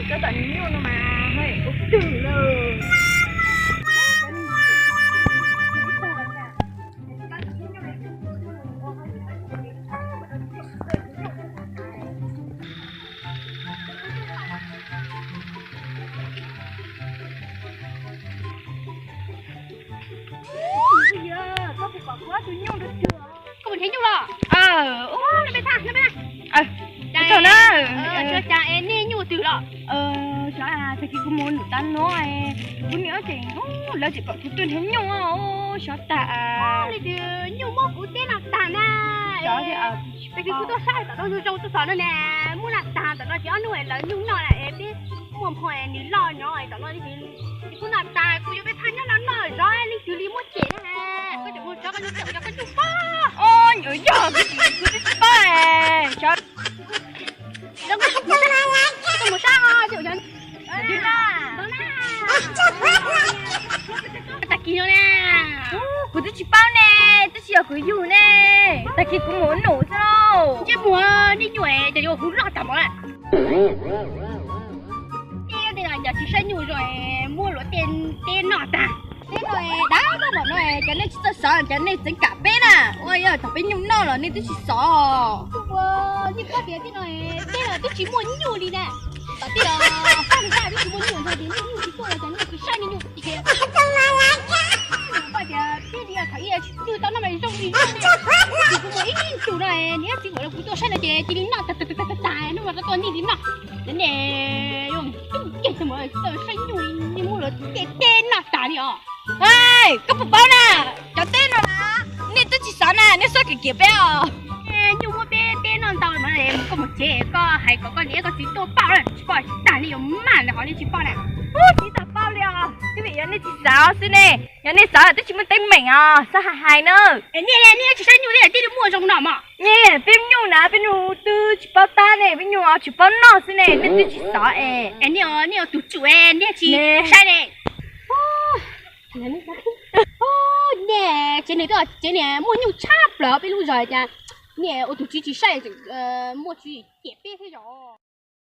Cov tom nyuj no mas ua twg lawm. Koj mus nrhiav nyuj los? Ua tsaug na. Cas es nej nyuj twg los? Xyov, tag kis kuv mus num tav no, kuv niam tseem, lawv tseem kom kuv tuaj nrhiav nyuj. Xyov tag. Leej twg nyuj muab kuv teb noj tag na. Tag kis kuv tuaj saib tom no zoo zoo tuaj xyov no ne, muab noj tag tom no ces ob hnub lawv nyuj noj lawm es peb muaj phom nws loj nyob tom no ces kuv noj tag kuv yuav peb phaj nyob no noj zov leej twg li muab cem na. Koj tseem mus saib koj nyuj tseem yog koj nyuj pob. Nyuam yog kuv twb tsis paub, xyov. Koj mus saib os. Tag kis no na. Kuv twb tsis paub ne, twb tsis yog kuv yug ne. Tag kis kuv mus ua num xwb lauj. Ntsej muag nej nyuj es cas yuav hu loj tag mov na. Tej no cov tsis saib nyuj zoo muab luag tej teb noj tag. Teb no dab dab tom no, cov nej tsis txawj xov ces nej txeev kam peb na. Ua yog thaum peb nyuj noj los nej twb tsis xov. Nej paub tias tej no teb los twb tsis muaj nyuj li na. Tom tej los pab li tab twb tsis muaj nyuj, yog tias nej nyuj tsis tuaj los cov nej tsis saib nej nyuj ces. Koj tias peb li thaum ib tsis twg tau noj mas zoo li zoo ne. Kuv mus ib ntus no, niam txiv vauv los kuv tuaj saib no ces cia li noj tag tag tag tag, hnub no rov tuaj nej li noj. Cov nej tub nkeeg tag mus tsis txawj saib nyuj, nej muab luag tej teb noj tag li os. Koj puas paub na, cov teb no na, nej twb tsis xov na, nej txhob kiam kiam peb os. Nyuj muab peb teb noj ntau mas koj mus tsev koj hais kom koj niam koj txiv tuaj pauj na, tsis pauj tsis tag nej yuav maj ntawm qhov nej tsis pauj na. Ub, tsis tau pauj li os, twb vim yog nej tsis xov xwb ne, yog nej xov twb tsis muaj teeb meem os, txhob hais hais na. Nej tsis saib nyuj thiab tij li muaj zoo no mog. Nyiam peb nyuj na, peb nyuj twb tsis paub tab ne, peb nyuj tsis paub noj xwb ne, nej twb tsis xov es. Nej, nej ua tus tswv nej tsis saib ne. Nej tsev niag twb tsev niag muaj nyuj tshaj plaws peb lub zos cas nej ua tus tswv tsis saib, muaj tswv cem peb thiab yom.